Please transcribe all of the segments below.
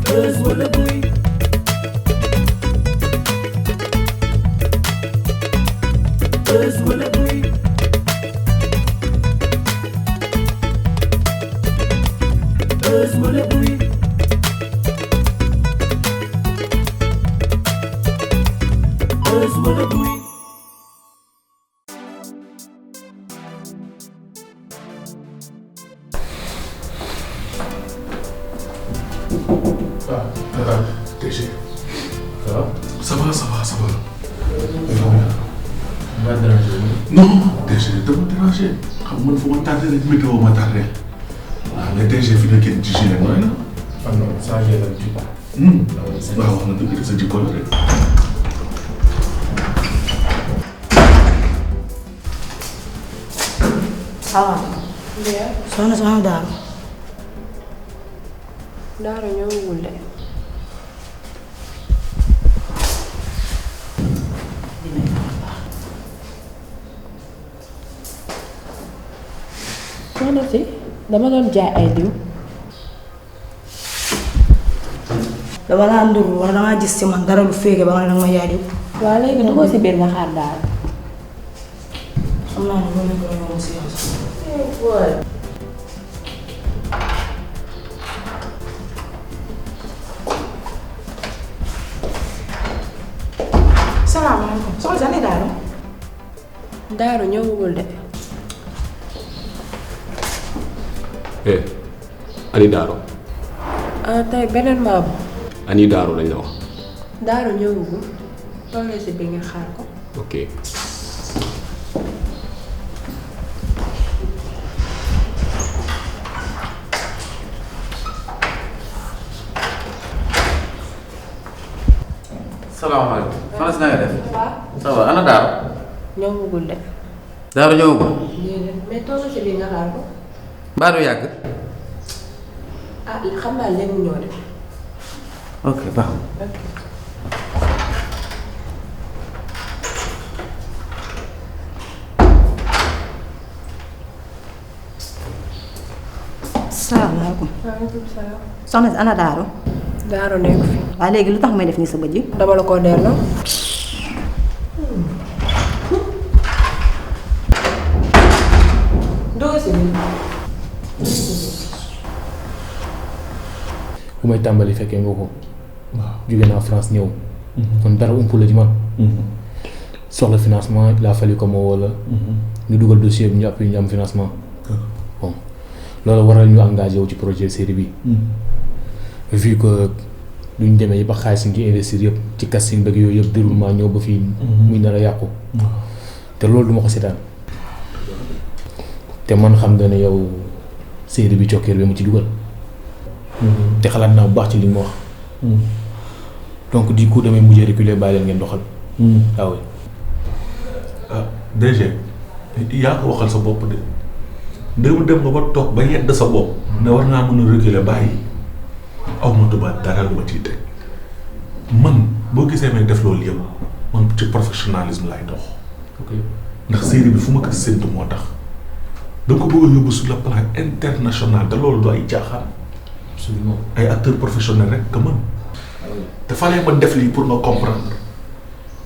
Buzz wala buy. Buzz wala buy. Buzz wala buy. Buzz wala buy. DG. Ça va? Ça va, ça va, ça va. Pas déranger. Non, DG, dama déranger. Xam man fu ma tardé rek météo ma tardé. Ah, mais DG fi nga kenn jigéen rek mooy na. Ah non, ça j'ai l'habitude. Waaw wax na dëgg de sa jikko la rek. Awa. soxna sama Daaro. Daaro ñëwagul de. soxna si dama doon jaay ay diw. dama laa nduru wala dangaa gis ci man dara lu féege ba nga ne danga ma jaay diw. waaw léegi dugg si biir nga xaar Daaro. xam naa ne loolu lañ ko doon si yow sax. salaamaaleykum soxna si ane Daaro. Daaro ñëwagul de. ani Daaro. ah tey beneen maamu. ani Daaro lañ la wax. Daaro ñëwagul. tollee si biir nga xaar ko. ok. salaamaaleykum. soxna si na nga def. ça va ana Daaro. ñëwagul de. Daaro ñëwagul. déedéet mais tollee si biir nga xaar ko. mbaa du yàgg. ah xam naa léegi mu ñëw de. ok baax na. ok. salaamaaleykum. waaleykum salaam. soxna si ana Daaro. Daaro nekk fi. waaye léegi lu tax may def nii sa bët ji. dama la ko delloo. dugg si biir. bu may tàmbali fekkee nga ko. waaw jóge naa France ñëw. kon dara ump la ci man. soxla financement il a fallu que ma woo la. ñu dugal dossier bi ñu appui ñu am financement. bon loolu waral ñu engagé wu ci projet série bi. vu que duñ demee ba xaalis ñu ci investir yëpp ci casting bëgg yooyu yëpp déroulement ñëw ba fii. muy nar a yàqu. te loolu duma ko seetaan. te man xam nga ne yow série bi cokkeer bi mu ci dugal. te xalaat naa bu baax ci li ma wax. donc du coup damay mujjee reculer bàyyi leen ngeen doxal. waaw. ah DG yaa ko waxal sa bopp de ndéem dem nga ba toog ba yedd sa bopp. ne war naa mën a reculer bàyyi aw ma tubaab dara lu ma ciy teg man boo gisee may def loolu yëpp man ci professionnalisme laay dox. ok ndax série bi fu ma ko séntu moo tax da nga ko bëgg a yóbbu sur le plan international te loolu du ay caaxaan. absolument. ay acteurs professionnels rek que man te fallait ma def lii pour nga comprendre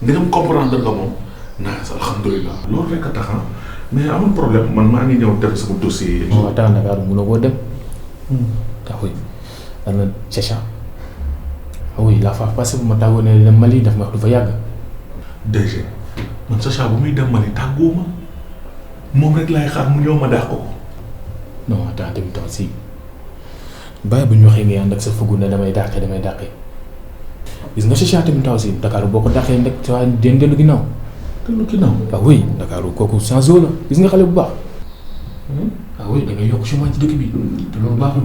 ndegam comprendre nga moom naa sa alhamdulilah loolu rek a tax mais amul problème man maa ngi ñëw def sama dossier. non attends Dakar mënoo koo dem. ah oui ana Chacha. ah oui la fois passée bu ma tàggoo ne dem Mali daf ma wax du fa yàgg. DG man Sacha bu muy dem Mali tàgguwuma moom rek laay xaar mu ñëw ma daax ko. non attends tamit tam si bàyyi bu ñu waxee ngay ànd ak sa fëggu ne damay dàqee gis nga Chacha tamit taw si Dakar boo ko dàqee nekk sa waa den dellu ginnaaw. dellu ginnaaw. ah oui Dakar kooku sans eau la gis nga xale bu baax. ah oui da ngay yokk chômage ci dëkk bi te loolu baaxul.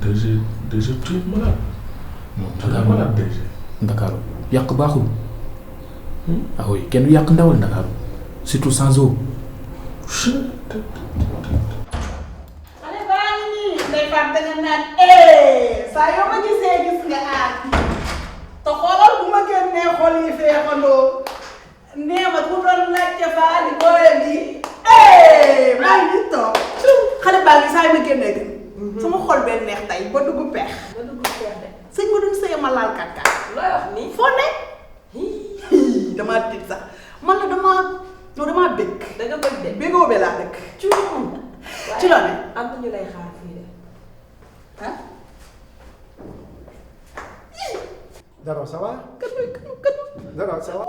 DG tu es malade. non tu es malade DG. Dakar yàq baaxul. ah oui kenn du yàq ndawal Dakar surtout sans eau. xale baa ngi nii ndey Fatou danga naan saa yoo ma gisee gis nga aar bi te xoolal bu ma génnee xol yi feexandoo nee ma ku doon laajte faa di booyal yi maa ngi nii toog xale baa ngi saa yi ma génnee gën sama xol bee neex tey ba dugg peex ma laal kàkkaar. looy wax nii. foo ne. damaa tiit sax man la damaa bëgg. da nga bëgg de. bëggoo be laa dëkk. ci la ne. am na ñu lay xaar fii de. ah. Daro ça va? Daro ça va?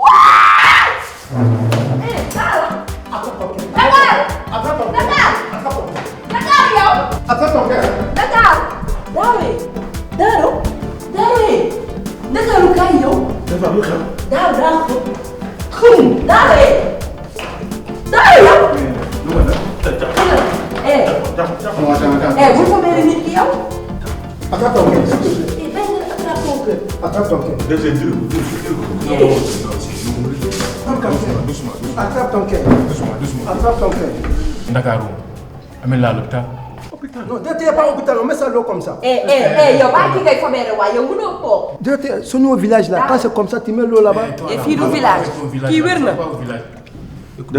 Ndakaaru kaay yow. dafa lu xew. Daaru xum Daaru yow. lu ma def. bu ko mel nit ki yow. Attrape ton cœur. Bañ nga attrape ton cœur. Attrape ton cœur. Deuxième jël ko. Attrape ton cœur. Attrape ton cœur. Ndakaaru amee laa l'hôpital. Non, t'es pas au hôpital, on met ça l'eau comme ça. yow baa ki ngay fomee rek waaye yow mënoo toog. T'es au village là, quand c'est comme ça, tu mets l'eau là-bas. et fii du village kii wér na.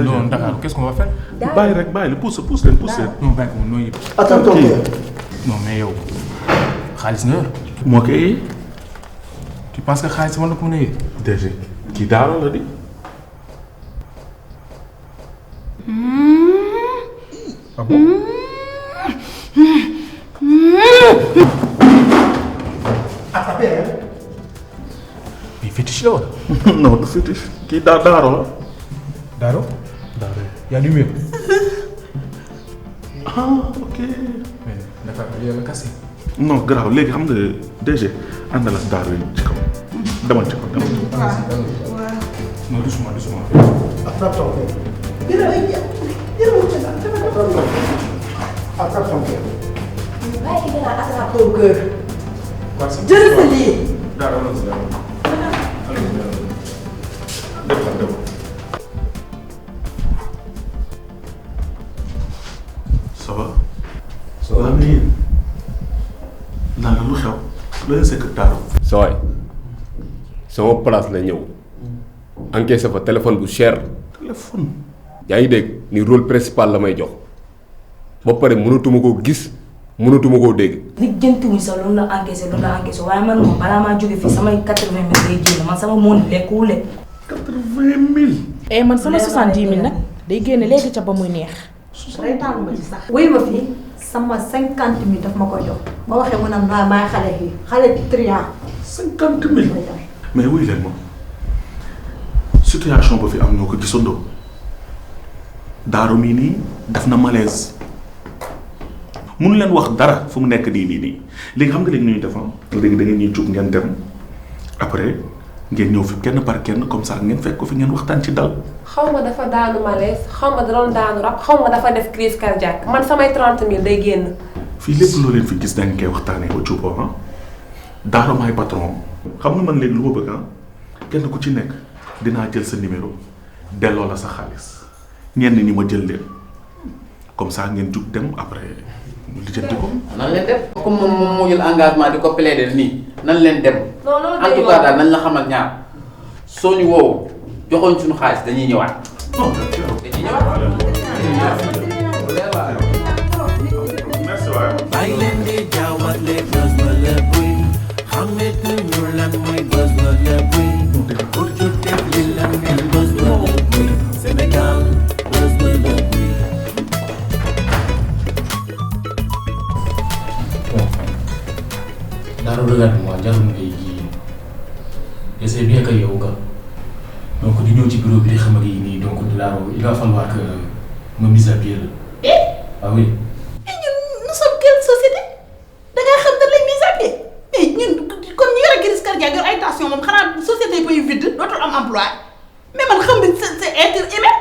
Non, Ndakaaru, qu'est-ce qu'on va faire? bàyyi rek bàyyi la pousse leen. Non, bàyyi ko nooy. Attrape ton cœur. Non, mais yow xaalis nga yor. moo koy. Tu penses que xaalis war na ko mën a yee? DG kii daara la di. Ah bon? Attrapez, hein. Mais fétiche la wala? non du fétiche kii daaro la. Daaro? Y a du mieux. ah ok. Mais Ndakaaru yow la cassé. non garaaw léegi xam nga DG àndal ak daaro yi ci kaw. demal ci kaw demal ci kaw. Non, doucement. Attrape ton cœur. Attrape ton cœur. Bàyyi ki gën a attrape ton cœur. jël sa lii. daaro la si dem. ça va. waaw mais yéen naan la lu xew looy sekk daaro. sa waay sama place la ñëw encaissé fa téléphone bu cher. téléphone. yaa ngi dégg ni rôle principal la may jox ba pare mënatuma koo gis mënatuma koo dégg. li jëntuwuñ sax loolu la encaissé waaye man moom balaa maa jóge fii samay 80 000 day génn man sama moon lekkuwul le. 80 000. man sama 70 000 nag day génne léegi ca ba muy neex. reetaan ma ci sax. wuy ma fii sama 50 000 daf ma ko jox ma waxee mu ne naa maay xale yi xale triant. 50 000. mais wuy leen moom situation ba fi am ñoo ko gisandoo daaro mii nii def na malaise mënu leen wax dara fu mu nekk nii léegi xam nga léegi ñuy def léegi da ngeen ñuy jug ngeen dem après ngeen ñëw fi kenn par kenn comme ça ngeen fekk ko fi ngeen waxtaan ci dal. xaw ma dafa daanu malaise xaw ma da doon daanu rab xaw ma dafa def crise cardiaque man samay 30 000 day génn. fii lépp loo leen fi gis dañ koy waxtaanee ba juboo ah daaro maay patron xam nga man léegi lu ma bëgg kenn ku ci nekk dinaa jël sa numéro delloo la sa xaalis ñenn ñi ma jël leen comme ça ngeen jug dem après ñu lijjanti ko. nan leen dem comme moom moo jël engagement di ko plaider nii nan leen dem. non loolu en tout cas daal nañ la xamal ñaar soo ñu woowu joxoon suñu xaalis dañuy ñëwaat. non dañuy ñëwaat. merci waay. bàyyi leen di jaawale bës wala buy xamet nañu lan mooy bës wala buy pour ñu def li la mel bës wala buy Sénégal bës wala buy. Daaro regarde-moi jarul ngay ji je sais bien que yow nga donc di ñëw ci bureau bi di xam ak yi nii donc Daaro il va falloir que ma mise à pied la. Ah oui. nous sommes quelle société da ngaa xam ne lay mise à pied mais ñun kon ñu yore crise cardiaque yor ay tension moom xanaa société yi bay vide dootul am emploi mais man xam nga c'est être humain.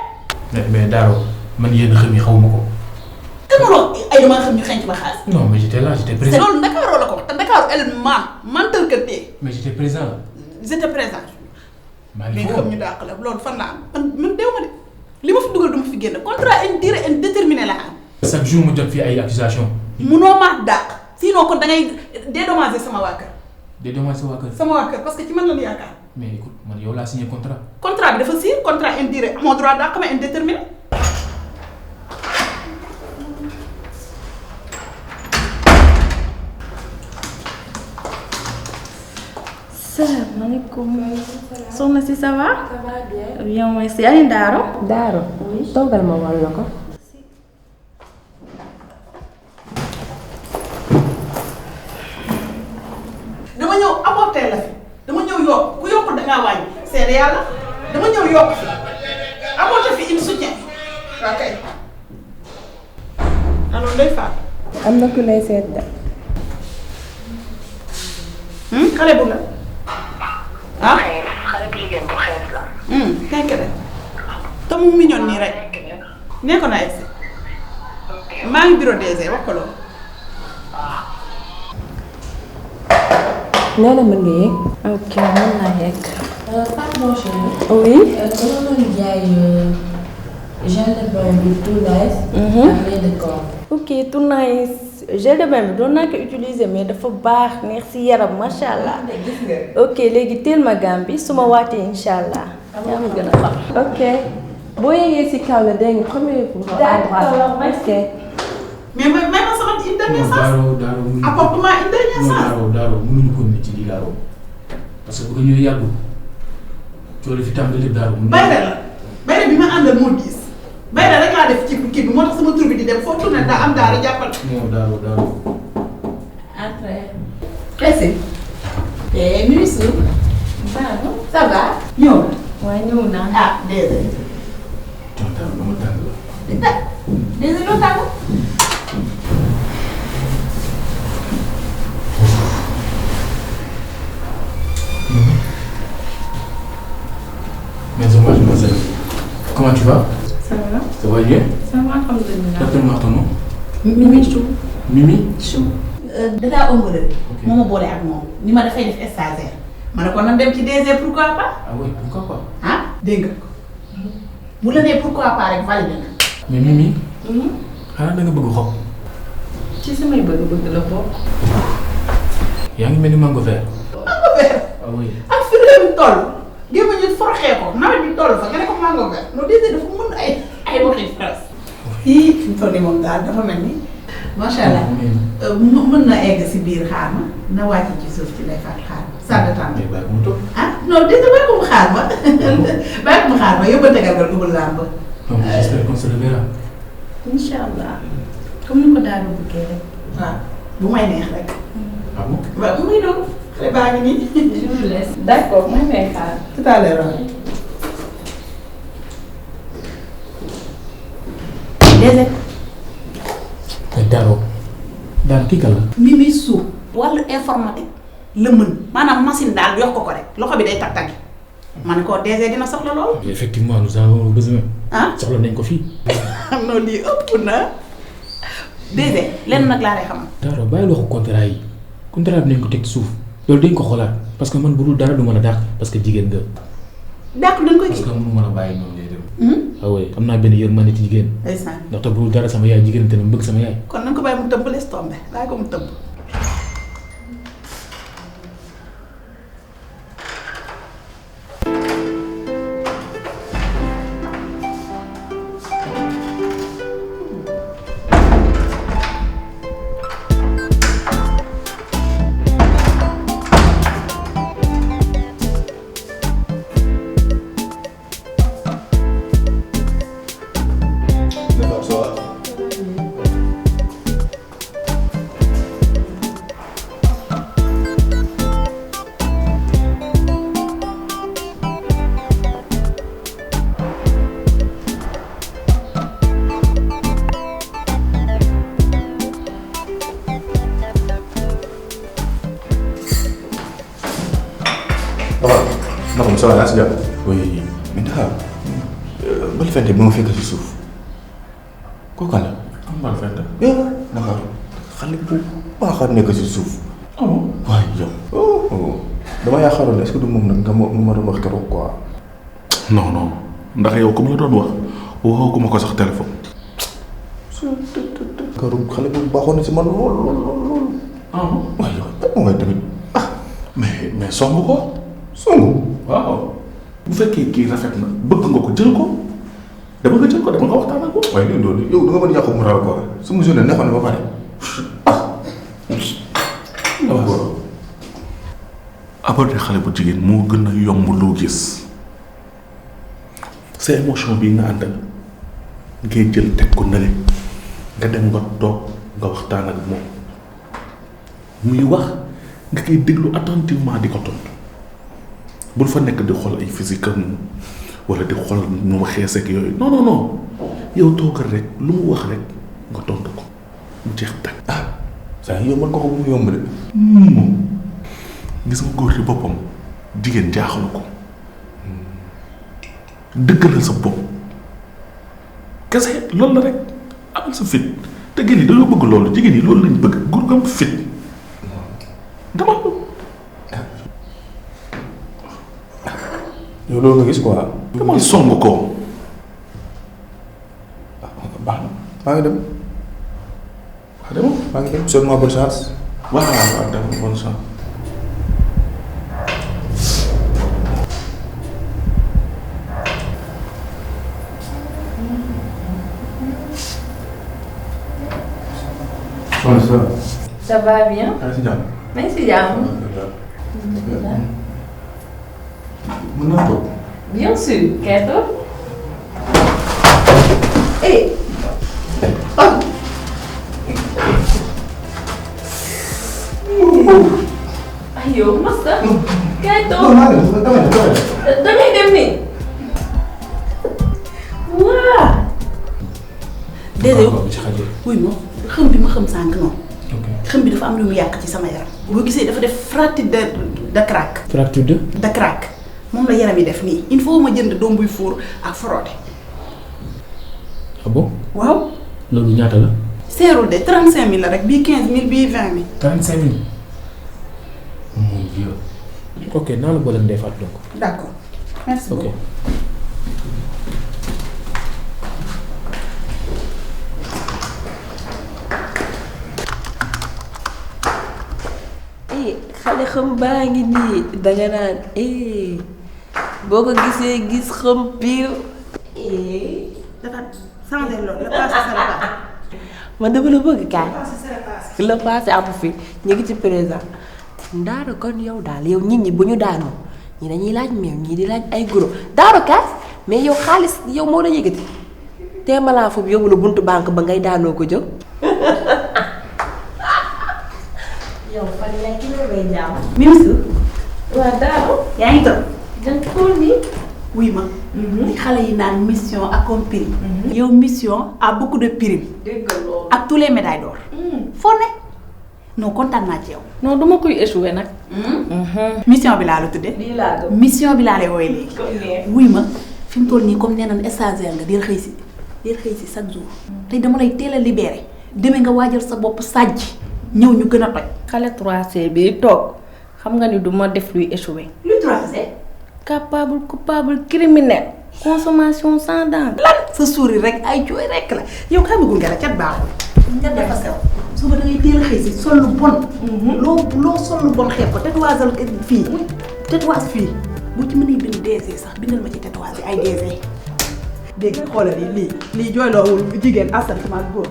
mais Daaro man yenn xam yi xaw ma ko. te ma wax ay damaa xam ñu xëy ci ma xaalis. Non mais j'étais là, j'étais c'est présent. loolu Ndakaaru la ko wax te Ndakaaru elle mental que tey. Mais j'étais présent. j'étais présent. maa mais ngi nga xam ñu dàq la loolu fan la am man deew ma de li ma fi dugal du ma fi génn contrat durée indéterminée la am. chaque jour mu jot fii ay accusations. munoo maa dàq sinon kon da ngay dédommager sama waa kër. Dédommage sa waa kër. sama waa kër parce que ci man la ñu yaakaar. Mais écoute man yow laa signé contrat. contrat bi dafa siir contrat induré amoo droit dàq ma indéterminé. salaamaaleykum. soxna si ça va. Ça va bien. bien merci. Ani Daaro. Daaro. toogal ma wal la ko. dama ñëw apporter la fi dama ñëw yokk ku yokkul dangaa wàññi seede yàlla dama ñëw yokk fi apporter fi une soutien ok alors Ndeye Fatou. am na ku lay seet de. xale bu la ah. xale bu jigéen bu xees la. nekk de te mu mignon nii rek nee ko na egsi maa ngi bureau DG wax ko loolu. nee na mën nga yegg. ok mën naa yegg. Fatou mon chéri. oui. dama doon jaay gel de bain bi tout nice. ak lait de corps. ok tout nice gel de bain bi doon naa ko utiliser mais dafa baax neex si yaram macha allah. gis nga. ok léegi teel ma gam bi su ma waatee incha allah. yaa ma gën a xam. ok boo yeggee si kaw la dégg nga premier pour D'accord, merci. mais ma sama une dernière chance. apportement une dernière chance. Daaro mënuñu ko ne ci lii Daaro parce que bu ko ñëwee yàggul coono fi tàmbali lépp Daaro. bayre la bayre bi ma àndal moo diis bayre rek laa def ci kii bi moo tax sama tur bi di dem foo tourné daa am daara jàppal. non Daaro. après. merci. et ministre. ça va. ñëw na. waaye ñëw naa. ah déedéet. Daaro dama tàng la. déedéet loo tàggu. Mais ça va, je m'appelle. Comment tu vas? ça va. Ça va bien? ça va alhamdulilah. Rappelle-moi ton nom. Mimi Chou. Mimi? Chou. dangaa ëmb rek. moo ma boole ak moom ni ma dafay def stagiaire. ma ne ko nan dem ci DG pourquoi pas. Ah oui, pourquoi pas? ah dégg nga ko. bu la nee pourquoi pas rek validé na. Mais Mimi. xanaa da nga bëgg xob. ci samay bëgg-bëgg la bokk. yaa ngi mel ni mango vert. mango vert. Ah oui. ak fi réew mi toll. gémma ñu foroxee ko nawet bi toll fa nga ne ko mango vert non DG dafa mën ay waxi France. fii fi mu toll nii moom daal dafa mel ni. macha allah mën na egg si biir xaar ma na wàcc ci suuf ci lay fàtt xaar ma ça dépend. mais bàyyi ko mu toog. ah non déedéet bàyyi ko mu xaar ma bàyyi ko mu xaar ma yóbbante gargal ubul làmb. Donc j'espère qu'on se reverra. incha allah comme ni ko Daaro bëggee rek. waaw bu may neex rek. Ah bon? waaw mu ngi doon xale baa ngi nii. je vous laisse. d'accord may may xaar. tout à l'heure. DG. Mais Daaro kii kan la. Mimi Sow wàllu informatique la mën maanaam machine daal jox ko rek loxo bi day tag-tag ma ne ko DG dina soxla lool. Effectivement nous avons besoin. ah soxla nañ ko fii. am na lii ëpp na. DG lenn nag laa lay xamal. Daaro bàyyi waxu contrat yi contrat bi nañ ko teg ci suuf loolu dañ ko xoolaat parce que man bu dul dara du mën a dàq parce que jigéen nga. dàq dañ koy parce kii. que mënu mën a bàyyi noonu lay dem. ah oui am naa benn yërmande ci jigéen. ndeysaan ndaxte bu dul dara sama yaay jigéen te na mbëgg sama yaay. kon nañ ko bàyyi mu tëbb laisse tomber bàyyi ko mu tëbb. Nakum ça va yaa si jàpp. oui mais daal Bal Fente bi ma fekk si suuf kooku la. am Bal Fente. naka xale bu baax a nekk si suuf. waaye yow. dama yaakaaroon est-ce que du moom nag nga ma doon wax keroog quoi. non non ndax yow comme la doon wax waxoo ko sax téléphone. keroog xale bu baaxoon na si man lool lool lool. waaye yow mooy tamit mais song ko. songu. waaw bu fekkee kii rafet na bëgg nga ko jël ko dama nga jël ko dama nga waxtaan ak ko. waaye loolu loolu yow da nga mën a yàqu moral quoi su ma journée neexoon na ba pare. aborder xale bu jigéen moo gën a yomb loo gis sa émotion bi nga àndal ngay jël teg ko nële nga dem nga toog nga waxtaan ak moom muy wax nga koy déglu attentivement di ko tontu bul fa nekk di xool ay physique am wala di xool nu ma xees ak yooyu non non non yow toogal rek lu mu wax rek nga tontu ko mu jeex tàkk. ah saa yow mën nga ko bu mu yomb de. gis nga góor ci boppam jigéen jaaxalu ko dëggalal sa bopp kese loolu la rek amal sa fit te gën yi dañoo bëgg loolu jigéen yi loolu lañ bëgg góor gu am fit dama yow loolu nga gis quoi. dama song ko. baax na maa ngi dem. waaw dama maa ngi dem souhaite-moi bonne chance. waaw waaw dem bonne chance. Ça va bien? maa ngi si jàmm. maa ngi si jàmm. mën naa toog. Bien sûr. Kay toog. Eh. Oh. Ay yow masta. Kay toog. Dangay dem nii. Waa. déedéet wuy ma xëm bi ma xëm sànq noonu. xëm bi dafa am lu mu yàq ci sama yaram. boo gisee dafa def fracture de craque. fracture de craque moom la yaram yi def nii il faut ma jënd doom buy fuur ak frotté. ah bon. waaw. loolu ñaata la. seerul de 35000 la rek bii 15000 bii 20000. 35000. mon Dieu. ok naa la boole Ndeye Fatou donc. d'accord merci beaucoup. ok. xale xam baa ngi nii danga naan boo ko gisee gis xam biir dafa changé loolu le passé c'est le passé. man dama la bëgg kaay le passé amu fi ñu ngi ci présent ndaara kon yow daal yow nit ñi bu ñu daanoo ñi dañuy laaj meew ñii di laaj ay guro daaro kaas mais yow xaalis yow moo la yëgati teemalaa foofu yóbbu la buntu banque ba ngay daanoo ko jóg yow fan la ki la bay jàmm. Mimsu. waaw Daro. yaa ngi toog. dañ xool ni. wuy ma. li xale yi naan mission accomplie. yow mission a beaucoup de prime. dégg nga loolu. ak tous les médailles d'or. foo ne. non kontaan naa ci yow. non duma koy échoué nag. mission bi laa la tuddee. lii laa gëm. mission bi laa lay wooye léegi. wuy ma fi mu toll nii comme nee nañ stagiaire nga del xëy si chaque jour. tey dama lay teel a libéré. demee nga waajal sa bopp sàjj. ñëw ñu gën a toj. xale 3C bi toog xam nga ni du ma def luy échoué. luy 3C. capable coupable criminel. consommation sans danger. lan sa suuri rek ay jooy rek la yow kaa bëggul nga la cat baaxul. cat dafa sew. suba da ngay teel a xëy si sol lu bon. loo sol lu bon xeeb ko tatouage fii. tatouage fii bu ci mënee bind DG sax bindal ma ci tatouage ay DG. dégg nga xoolal lii jooyloowul jigéen asantuma ak góor.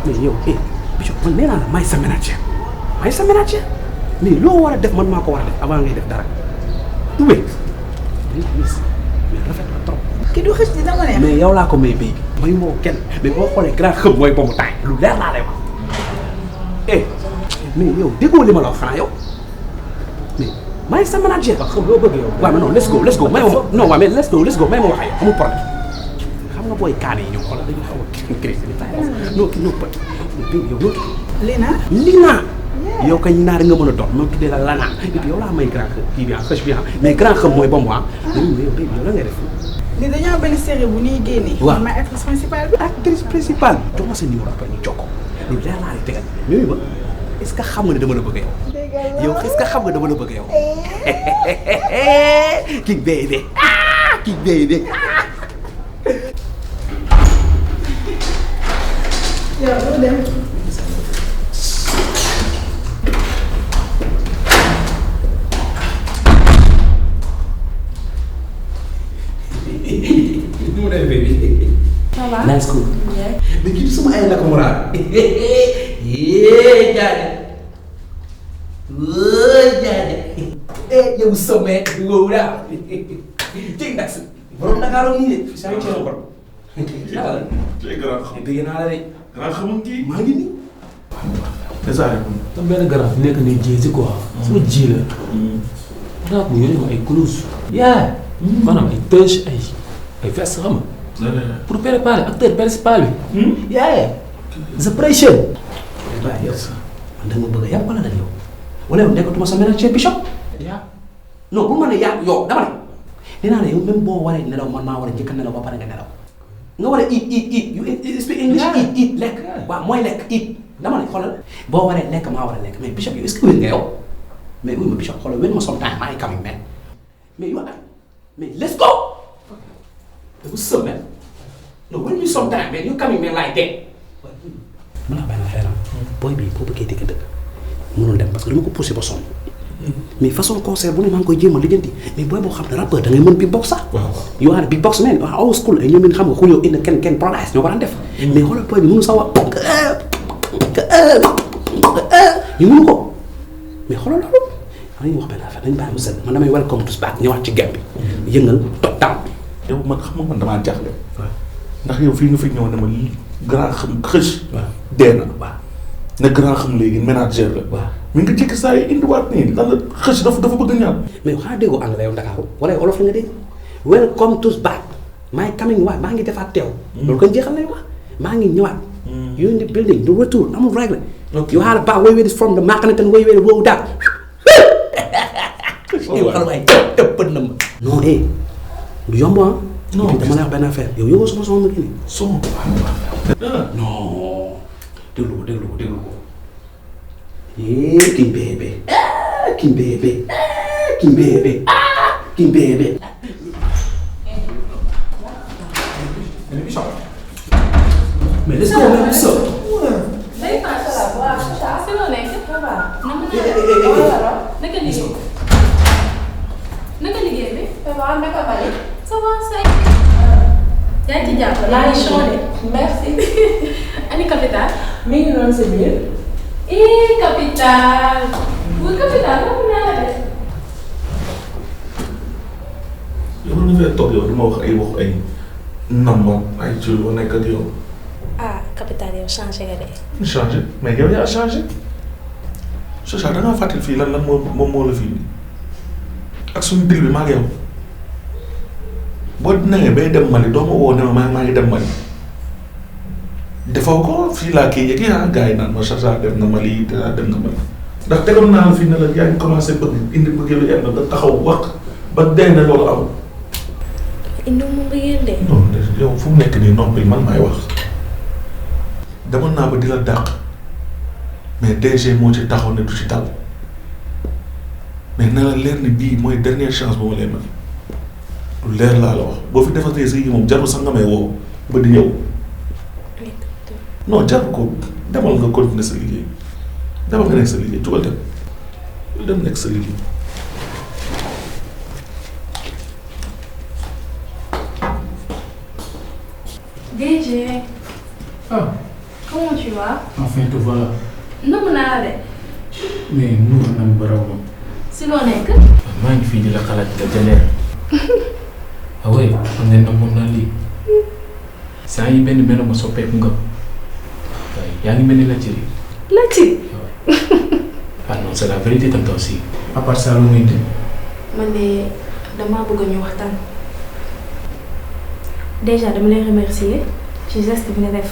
mais yow Bichot man nee naa la maay sa ménagère mais loo war a def man maa ko war a def avant ngay def dara du wéy mais rafet na trop. kii du xëcc dina ko neex. mais yow laa ko may béy may woo kenn mais boo xoolee grand xëm mooy boobu taay lu leer laa lay wax mais yow déggoo li ma la wax xanaa yow mais maay sa ménagère. waaw xam loo bëgg yow. waaw mais non let's go may ma non waaw mais let's go may ma wax ak yow amul problème xam nga booy kaane yi ñoom xoolal dañu xaw a crise bi taay non kii non yow noo tudd. Lina yow kañ naar nga mën a doon ma tuddee la Lana et puis yow laa may grand kii bi xëch bi mais grand xam mooy ba mu yow la ngay def. ni dañoo benn série bu ñuy génnee. waaw ma actrice principale bi. actrice principale bi jox ma sa numéro après ñu jokkoo lu leer laa lay tegal mais ba est-ce que xam nga ne dama la bëgg yow est-ce que xam nga dama la bëgg yow King baby King baby. yow doo dem. Nu dee baby. Ça va? Nice cool. Yeah. Mais kii sama ay Nakamura. Jaade. Jaade. Yow sommet wow daa. Cing ndax borom Dakar nii de. Saa yu cee borom. Cee grand xam. Dégg naa la de. Grand xamul kii. Maa ngi nii. tam benn garab nekk nii jéesi quoi. sama ji la. garab bu yore ma ay clous. yaa. maanaam ay tëj ay veste xam nga. pour préparer acteur principal bi. yaa the pressure. waaw yow man da nga bëgg a yàpp wala lan yow wala yow nekkatuma sa manager Bishop. yaa. non bu ma ne yaa yow dama ne. nee naa ne yow même boo waree nelaw man maa war a njëkk a nelaw ba pare nga nelaw. nga war a eat you speak English eat lekk. waaw mooy lekk eat dama ne xoolal boo waree lekk maa war a lekk mais Bishop yow est-ce que wér nga yow mais oui ma Bishop xoolal wér ma sometime maa ngi coming man mais yow mais let's go. what's up man no when you sometime man you coming man like that. mën naa bàyyi ma xeeram booy bii boo bëggee dëgg dëgg mënul dem parce que dama ko poussé ba sonn mais façon concert bu ne maa ngi koy jéem a lijjanti mais booy boo xam ne rappeur da ngay mën beatbox sax. yoo xam ne beatbox man old school ay ñoom it xam nga ku ñëw indi kenn produce ñoo ko daan def. mais xoolal booy bi mënu sax wax ñu mënu ko mais xoolal loolu dañuy wax benn affaire dañu bàyyi mu sedd man damay welcome to back ñëwaat ci game bi yëngal toj taam bi. yow man xam nga man damaa jaaxle. ndax yow fii nga fi ñëw ne ma grand xam xëj. dee na. ne grand xam léegi manager la. mi nga jëkk saa yi indiwaat nii lan la xëj dafa bëgg ñaan. mais xanaa déggoo anglais yow Dakar wala olof la nga dégg welcome to back maa ngi coming waat maa ngi defaat teew. loolu kon jeexal lay wax maa ngi ñëwaat. you in the building the retour amul règle. you had back way with from the Makanatan way with wow daal. yow xale waay ëpp na ma. non du yomb ah. non dama lay wax benn affaire yow yóbboo sama son ma kii nii. son. non déglu ko. King baby. King baby. King baby. King baby. Mais let's go, man. What's up? naka liggéey bi. ça va naka bari. ça va say. yaa ngi ci jàpp laa ngi changé. merci. ani capital. mi ngi doon sa biir. capital. bu capital moom naa la def. yow mën nga fee toog yow dama wax ay namam ay ci lu nekk ak yow. capital yow changé nga de. changé mais yow yaa changé. Chacha da ngaa fàttali fii lan moom moo la fii ak suñu dil bi maa ngi yow boo nee bay dem Mali doo ma woo ne ma maa ngi dem Mali defoo ko fii laa kii yeeg gars yi naan ma Chacha dem na Mali dem na Mali ndax tegoon naa la fii ne la yaa ngi commencé bëgg indi bëggee lu yem nga taxaw wax ba dee na loolu amul. indi mu bëggee de. non yow fu mu nekk nii noppi man maay wax demoon naa ba di la dàq mais DG moo ci taxaw ne du ci dal. mais na la leer ni bii mooy dernière chance bu ma leen mën lu leer laa la wax boo fi defatee sa yi moom jarul sax nga may woo ba di ñëw non jarul ko demal nga continuer sa liggéey demal nga nekk sa liggéey jugal dem nekk sa liggéey. DG. Comment tu vas? Enfin te voilà. Nam naa la de. mais Nour nam ba raw ma. si loo nekk. maa ngi fii di la xalaat di la janeer. waaye xam ne namoon naa lii. saa yi benn ma soppeeku nga. waaye yaa ngi mel ni Latyri. Latyri. ah non c'est la vérité tam toi aussi. à part ça lu muy dem. man de damaa bëgg ñu waxtaan. déjà dama lay remercier ci geste bi nga def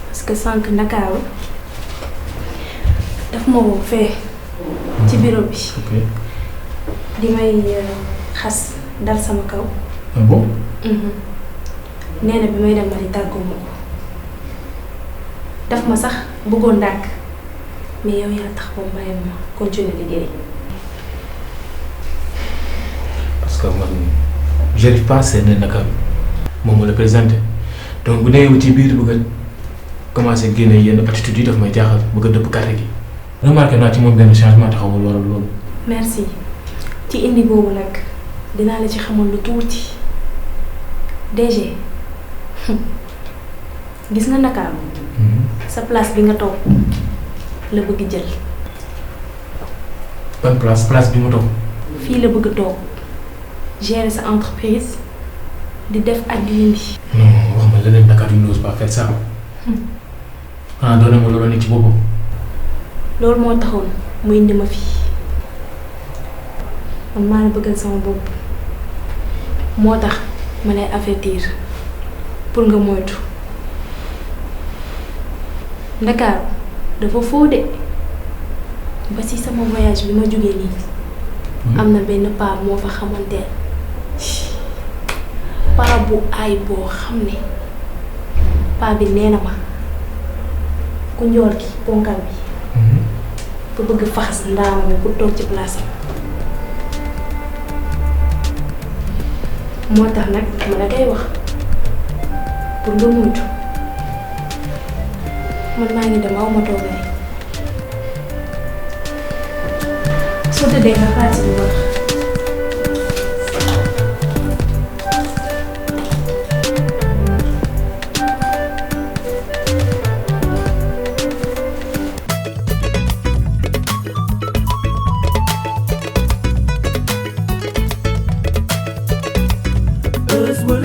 parce que sànq Ndakaaru daf ma woo fee ci bureau bi. di may xas dal sama kaw. ah bon. nee na bi may dem Mali tàggoo ma ko daf ma sax bëggoon ndànk mais yow yaa tax ba bàyyi ma continuer liggéey. parce que man j'arrive pas à cerner Ndakaaru moom moo la présenté donc bu demee ci biir bëgg a commencé génne yenn attitudes yi daf may jaaxal bëgg a dëpp carte gi. remarqué naa ci moom benn changement taxawul waral loolu. merci ci indi boobu nag dinaa la ci xamal lu tuuti DG gis nga Ndakaaru sa place bi nga toog la bëgg jël. ban place bi ma toog. fii la bëgg toog gérer sa entreprise di def ak di indi. non wax ma leneen Ndakaaru il n'ose pas faire ça. ah doone ma loolu nekk ci boppam. loolu moo taxoon mu indi ma fii man maa la bëggal sama bopp moo tax ma lay avertir pour nga moytu. Ndakaaru dafa fóode ba ci sama voyage bi ma jógee nii am na benn paa moo fa xamante paa bu aay boo xam ne paa bi nee na ma ku njool ki ponkal bi ba bëgg faxas ndaama mi pour toog ci place am moo tax nag ma la koy wax pour nga moytu man maa ngi dem aw ma toogee soo tëddee nga xaalis bu baax. Buzz will